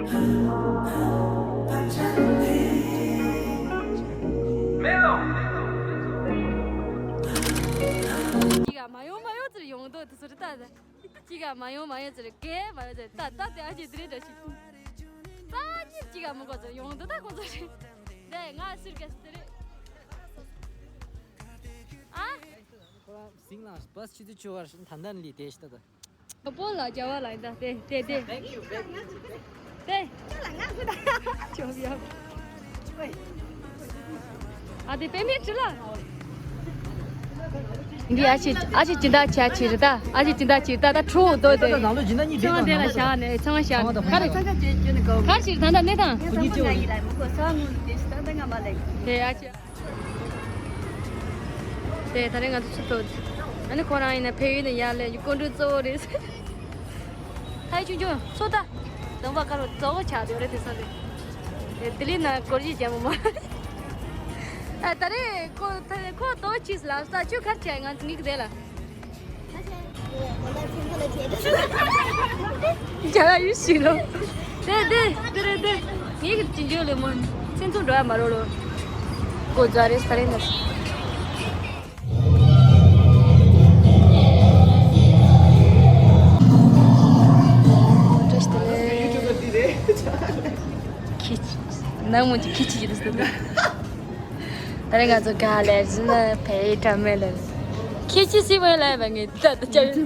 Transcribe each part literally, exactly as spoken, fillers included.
གཅིག་ག་མ་ཡོང་མ་ཡོང་ཙིར་ཡོང་འདུག་དེ་ཚོ་རེད་ད། གཅིག་ག་མ་ཡོང་མ་ཡོང་ཙིར་གས་མ་ཡོང་ཙིར་ད་ད་དེ་ཨ་ཅེ་དེ་རེད་འདྲ་ཞིག་ད་ཅིག་གཅིག་ག་མི་གོ་ཙིར་ཡོང་འདུག་ད་ཁོ་ཚོ་རེད། དེ་ང་སུར་གས་དེ་རེད། ཨ། ཁོ་རང་སིང་ལ་བས་ཆུ་ཚོད་བཅུ་བར་ད་ལྟ་ལི་དེ་ཤི་ད་ད། ཁ་པོ་ལ་རྒྱ་བ་ལ་ཡིན་ད་དེ་དེ་དེ། དེ། ཅོག་ཡ། ཨ་དེ་པེ་མེན་ཅི་ལ། འདི་ཨ་ཅེ་ཨ་ཅེ་ཅི་འདྲ་ཆ་ཆི་རེད་ད། ཨ་ཅེ་ཅི་འདྲ་ཆི་ད་ད་ཁྲོ་དོ་དེ། ཚང་དེ་ལ་བཞག་ནས་ཚང་བཞག་ནས་ག་རེ། ག་རེ་ཅི་ད་ད་གནས་དང་། དེ་ཨ་ཅེ། དེ་ད་རེས་ང་ཚོ་ཚུར་ཐོག་ཨ་ནི་ཁོ་རང་ཡིན་ན་ཕེབས་ཡུལ་ནས་ཡར་སླེབས་ཀྱི་སྐུ་མགྲོན་གཙོ་བོ་རེད། ཧའི་ཆུང་ཆུང་ཚོ་ད། དང་པ་ཁ་རོ་གཙོ་བོ་ཆགས་ཡོད་རེད་དེ་ས་རེད། དེ་ལི་ན་སྐོར་གྱི་རྒྱ་མོ་མ། ཨ་ད་རེས་ཁོ་ད་རེས་ཁོ་ཏོ་ཆིས་ལ་ས་ཆུ་ཁར་ཆ་ང་ཚོ་ངིག་དེ་ལ། རྒྱ་ཡུལ་ཞིག་ལོ། དེ་དེ་དེ་རེད་དེ། ངེད་ཀྱི་ཅི་འཇོག་ལེ་མོ། སེམས་ཚོར་འགྲོ་ཡ་མ་རོ་ལོ། གོ་ཛ་རེས་ད་རེད་ན། བཀྲ་ཤིས་བདེ་ལེགས། ཁྱི་ཆི། ནང་མོ་ཅིག་ཁྱི་ཆི་ཅིག་འདུག་ཟེར། ད་རེས་ང་ཚོ་ག་ལེར་ཟིན་ན་ཕེ་ཀྲ་མེ་ལེར། ཁྱི་ཆི་སི་མོ་ལ་བ་ངེ་ད་ད་ཅག་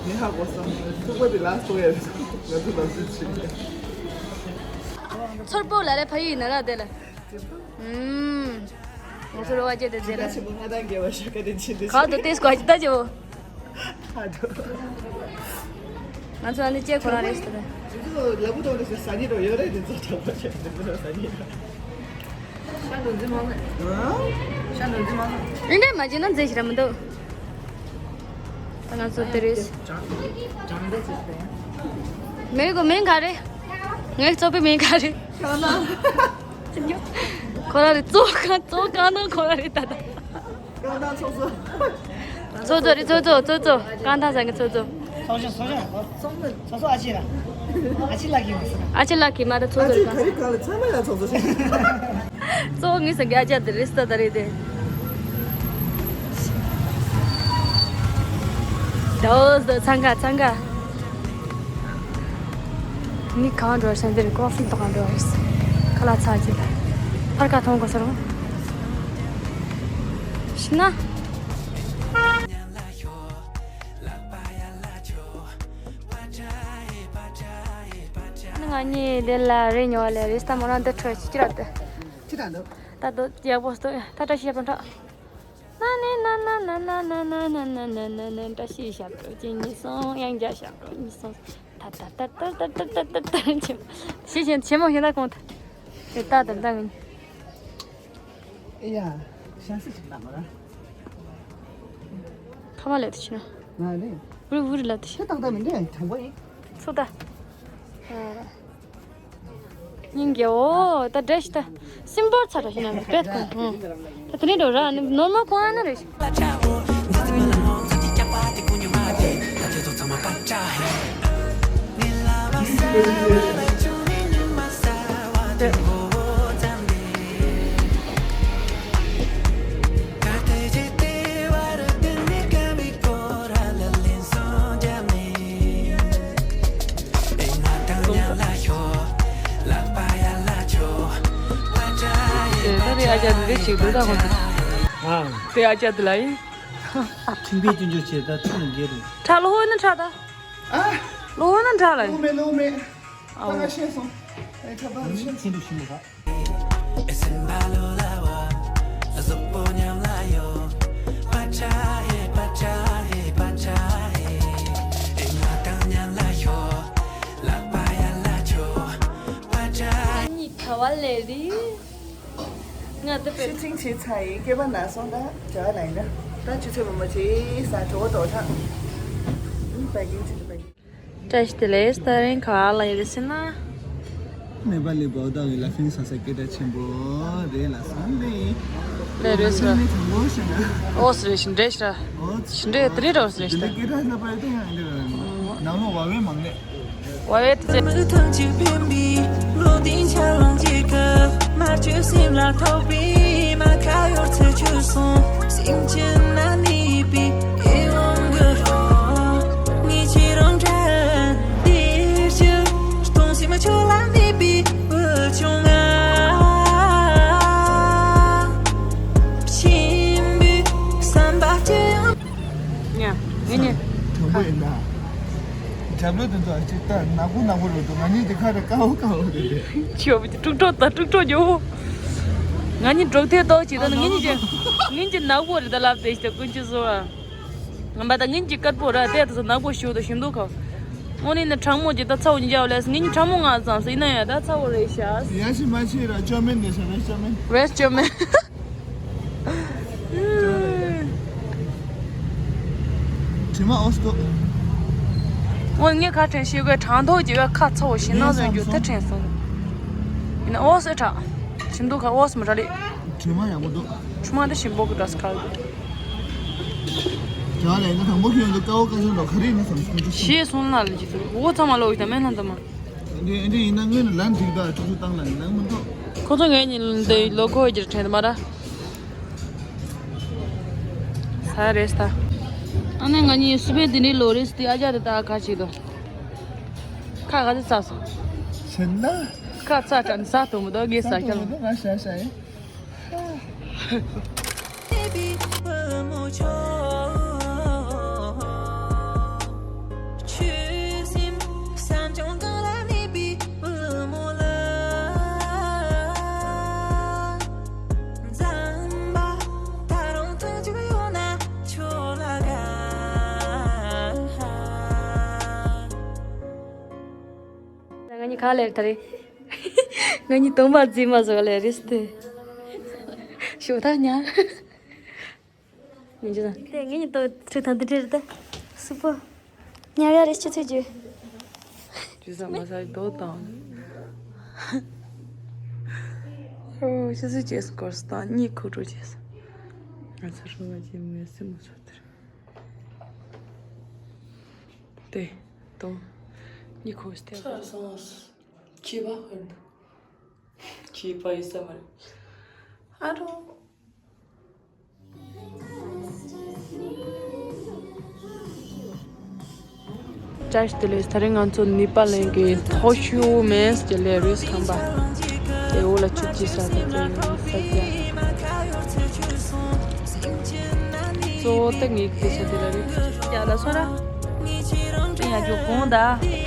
མི་ཧ་གོ་སོང་། ཐུག་པ་དེ་ལ་སོ་ཡ་རེད། ང་ཚོ་ལ་སུ་ཆི་ནས། ཚོར་པོ་ལ་རེ་ཕ་ཡུལ་ན་ར་དེ་ལ། ཨུམ། ང་ཚོ་རོ་བ་ཅེ་དེ་དེ་ལ། ཆེན་པོ་ང་དང་རྒྱལ་བ་ཤོ་ཀ་དེ་ཆེ་དེ་ག་དུ་ཏེ་སྐོ་ཅི་ད་ཅེ་བོ། ཧ་དོ། ང་ཚོ་ཨ་ནི་ཅེ་ཁོ་རང་རེད་ཟེར། ལ་བུ་དང་དེ་ས་ནི་རོ་ཡོད་རེད་དེ་ཚོ་ཐོག་པ་ཆེ་དེ་ཚོ་ས་ནི་རོ། ཤ་འདོན་རྩིས་མ་ལ། ཤ་འདོན་རྩིས་མ་ལ། ཨིན་དེ་མ་བྱས་ན་མཛེས་ཤི་ར་མི་འདུག་ད་ང་ཚོ་དེ་རེད། མེ་གོ་མེ་ག་རེ། ངའི་གཙོ་པའི་མེ་ག་རེ། ཁོ་ར་རེ་གཙོ་ག་གཙོ་གང་ན་ཁོ་ར་རེ་ད་ད། རྐང་ཐང་ཚོགས་གཙོ། ཚོགས་གཙོ་རེད། ཚོགས་གཙོ་ཚོགས་གཙོ། རྐང་ཐང་ཚང་གི་ཚོགས་གཙོ། ཚོགས་གཙོ་ཚོགས་གཙོ་ཚོགས་གཙོ་ཨ་ཅེ་ར། ཨ་ཅེ་ལགས་ཀྱིས་མ་ཟེར་ན། ཨ་ཅེ་ལགས་ཀྱིས་མ་ད་ཚོགས་ཨ་གཙོ་ཅེ་རེད། ག་རེ་ག་ལ་ཚང་མ་ལ་ཚོགས་གཙོ་ཞིག་གཙོ་བོ་ངས་ཟེར་གི་ཨ་ཅག་དེ་རེད་ས་ད་རེད་དེ། དོ་དོ་འཚང་ཁ་འཚང་ཁ། ནི་གང་འགྲོ་ཞིང་འདིར་ཀོ་ཧྥི་འཐུང་ག་འགྲོ་རེད། ཁ་ལག་ཚར་རྗེས་ལ་ཕར་ཁ་འཐུང་དགོས་ས་རུང་། ཤི་ན། ང་གཉིས་འདི་ལ་རེ་ཉོ་བ་ལས་རེ་སྟ་མོ་རང་འདི་ཁྲོད་ཅི་ར་དེ། ཅི་ར་འདུག་ད་དོ་ཡག་པོ་སྟོན་ད་བཀྲ་ཤིས་པོ་འདྲ། ན་ནི་ན་ན་ན་ན་བཀྲ་ཤིས་ཞབས་བྲོ་གཅིག་གཉིས་གསུམ། གཡང་འཇག་ཞབས་བྲོ་གཉིས་གསུམ། ད་ད་ད་ད་ད་ད་ད་ད་ད་ད། ཞེས་བྱས་ཆེན་མོ་ཞིག་ད་གོང་ད། དེ་ད་ད་ད་ངི། ཨེ་ཡ། ཤ་སི་ཅིག་ལ་མ་ར། ཁ་མ་ལས་དུ་ཕྱིན་ན། ང་ལས། བུ་རུ་བུ་རུ་ལ་དུ་ཕྱིན། ཤ་ཏག་ཏག་མི་འདྲ་དྲང་པོ་ཡིན། ཚུགས་ད། སྙིང་རྗེ་བོ། ད་འདྲ་ཞིག་ད། སིམ་པོར་ཚ་ར་ཞིག་ན་བེད་ཁོ། ཧུང་། ད་དེ་ནས་འགྲོ་ར་ནི་ནོར་མ་ཁོ་ཨ་ན་རེ་ཞིག་དེ་ཨ་ཅག་འདི་ཅིག་འདུག་ད་ཧོ་ད། དེ་ཨ་ཅག་འདི་ལ་ཡིན། ཁྲིམས་པའི་སྐྱོན་བརྗོད་བྱེད་ད་ཁྲིམས་ལ་འགལ་རུང་། ཁྲ་ལོ་ཧོ་ན་ཁྲ་ད། ཨ། ལོ་ཧོ་ན་ཁྲ་ལ་ཡིན། ལོ་མེད་ལོ་མེད། ད་ང་ཤེས་སོང་། ཨེ་ཁྲ་ད་ཤེས་སོང་། ཚིག་འབྲུ་ཞིམ་པོ་ད། གཉིས་ག་བ་ལས་རི། ང་ད་པེ། ཤུ་ཊིང་བྱས་ཚར་ཡིན། སྐེད་པ་ན་སོང་། ད་བྱ་བ་ལ་ཡིན་ན། ད་ཆུ་ཚོད་མ་མ་བྱས་ས་གྲོད་ཁོག་ལྟོགས་ཐག་ཨུམ་པ་གིན་ཆུ་ཚོད་པ་གིན། བཀྲ་ཤིས་བདེ་ལེགས། ད་རིང་ག་བ་ལ་ཡོད་ཟེར་ན། ནེ་པ་ལི་བོད་དག་གི་ལ་ཕིང་ས་ས་སྐད་གྲགས་ཆེན་པོ་རེད་ལ་སོང་ལེ། ལེ་རེད་ས། ནེ་དང་པོ་ཤ་ན། ཨོ་སི་རེད་ཤིང་འདྲེ་ཤ། ཨོ་ཤིང་འདྲེ་དེ་རེད་ཨོ་སི་རེད་ཤ། དེ་སྐད་གྲགས་ལ་པ་ཡི་ཏོ་ཡང་འདི་རེད། ནང་ལོ་བ་བའི་མང་ལེ། བ་བའི་དེ་ཚེ། མི་ཐམས་ཅད་ཕན་པའི་བློ་ལྡན་འཆར་ལམ་གྱི་སྐབས། མ་བཅོས་སེམས་ལ་ཐོགས་པའི་མ་ཁ་ཡོར་ཚུལ་ཁྱོད་གསུང་། སེམས་ཅན་ན་གནས་པའི་ཡིད་འོང་གི་རོ། ངེས་ཀྱི་རང་གྲལ་འདིར་ཞུ། གཏོང་སེམས་ཆོས་ལ་གནས་པའི་བུ་ཆུང་ང་། ཆེན་པོའི་བསམ་པ་སྐྱེ་ཡང་། ཉ། ངེད་གཉིས། དྲང་པོ་ཡིན་ད། རྒྱབ་ལོ་དེ་ཚོ་ཨ་ཅེ་ད་ནག་པོ་ནག་པོ་རེད་འདུག་ང་གཉིས་དེ་ཁ་རེ་དཀར་པོ་དཀར་པོ་རེད་རེད། ཁྱོད་དཀྲུག་གྲོགས་ད་དཀྲུག་གྲོགས་ཉོ། ང་གཉིས་འགྲོགས་ཐད་གཏོགས་བྱེད་ད་ནི་ངེད་གཉིས་ཀྱི་ངེད་གཉིས་ཀྱི་ནག་པོ་རེད་ད་ལབ་དེ་ཞིག་ད་ཀུན་སྤྱོད་བཟོ་བ། ང་པ་ད་ངེད་གཉིས་ཀྱི་དཀར་པོ་ར་དེ་ད་ཚོ་ནག་པོ་ཞུ་ད་ཞུ་འདུག་ག་དངོས་གནས་ནི་གྲང་མོ་ཅིག་ད་ཚ་བོ་ཉིན་རྒྱག་ལས་ངེད་གཉིས་གྲང་མོ་ང་ཙམ་ཟེར་ཡིན་ན་ཡང་ད་ཚ་བོ་རེད་ཤག་ཡ་ཤི་མ་ཤི་ར་ཅོ་མེན་ནས་ཤ་རེད་ཅོ་མེན། རེད་ཅོ་མེན། དྲི་མ་ཨོ་སྟོ། ངོ་ངས་ཁ་དྲན་ཤེས་དགོས་གྲང་ཐོག་ཅིག་ཁ་ཚ་བོ་ཞིག་ནང་ཟོན་རྒྱུ་ད་དྲན་སོང་། ཡིན་ན་ཨོ་སེ་དྲག་ཞིམ་འདུག་ཁ་ཨོ་སེ་མ་དྲག་ལེ། དྲི་མ་ཡག་པོ་འདུག་ཆུ་མ་འདི་ཞིམ་པོ་གི་འདྲ་སི་ཁ་ལ། རྒྱ་ལས་ན་དང་པོ་ཁྱོད་འདི་ཀ་བོ་ཀ་ཆུ་ལོ་ཁ་རི་ནི་སམ་སུང་ཅི་སུང་། ཞེས་སོང་ན་ལ་ཅི་ཟེར་འོ་ཚང་མ་ལོ་ཡི་ད་མེད་ན་ད་མ། འདི་འདི་ཡིན་ན་ངོས་ནས་ལན་འགྲིག་ད་ཆུ་ཚོད་བཏང་ལ་ནི་ལན་མི་འདུག་ཁོ་ཚོ་ངས་ཉིན་འདི་ལོ་ཁོ་ཡི་དྲན་མ་ར། ས་རེས་ད། ཨ་ནེ་ང་གཉིས་སུ་པའི་འདི་འདྲའི་ལོ་རེས་དེ་ཨ་ཅག་དེ་ད་ཁ་ཅིག་དོ། ཁ་ག་དེ་ཚ་སོང་། ཤེས་ན། ཁ་ཚ་དྲན་ས་དོ་མི་དོ་དགེ་ས་ཁྱོད། ང་ཤ་ཤ་ཡིན། ང་གཉིས་ག་ལེར་ད་རེད། ང་གཉིས་སྟོང་པ་རྫིས་མ་བཟོ་ལེ་རེས་ཏེ། ཞོ་ཐག་ཉར། མི་འཇུ་ན། དེ་ངས་ཉིན་ཏོ་ཁྲུ་ཐང་དུ་ཁྲིར་ཏེ། སུ་པོ། ཉར་ཡ་རེ་ཆུ་ཚོད་རྒྱུ། ཇུ་ས་མ་ས་རྡོ་དང་། ཨོ་ཆུ་ཚོད་བཅས་སུ་སྐོར་སུ་དང་གཉིད་ཁུག་འགྲོ་བཅས་སུ། ང་ཚོ་རུ་བ་ཅན་མོའི་སེམས་མ་ཚོ་དེར། དེ། དང་། གཉིད་ཁུག་སྟེ། ཚར་སོང་། ཁྱི་པ་ཧར་འདུག་ཁྱི་པ་ཡི་ས་མ་རེད། ཨ་རོ། བཀྲ་ཤིས་བདེ་ལེགས། ད་རིང་ང་ཚོ་ནི་པ་ལན་གྱི་མཐོ་ཤོས་མེས་ཀྱི་ལས་རིས་ཁང་པ། དེ་འོག་ལ་ཆུ་ཅི་ས་དང་དེ་ས་རྒྱ། གཙོ་བོ་ཏེ་ངེད་ཀྱི་ས་དེ་ལ་རིགས་ཀྱི་ཡ་ལ་སོ་ར། ཡ་ཇོ་གོང་ད།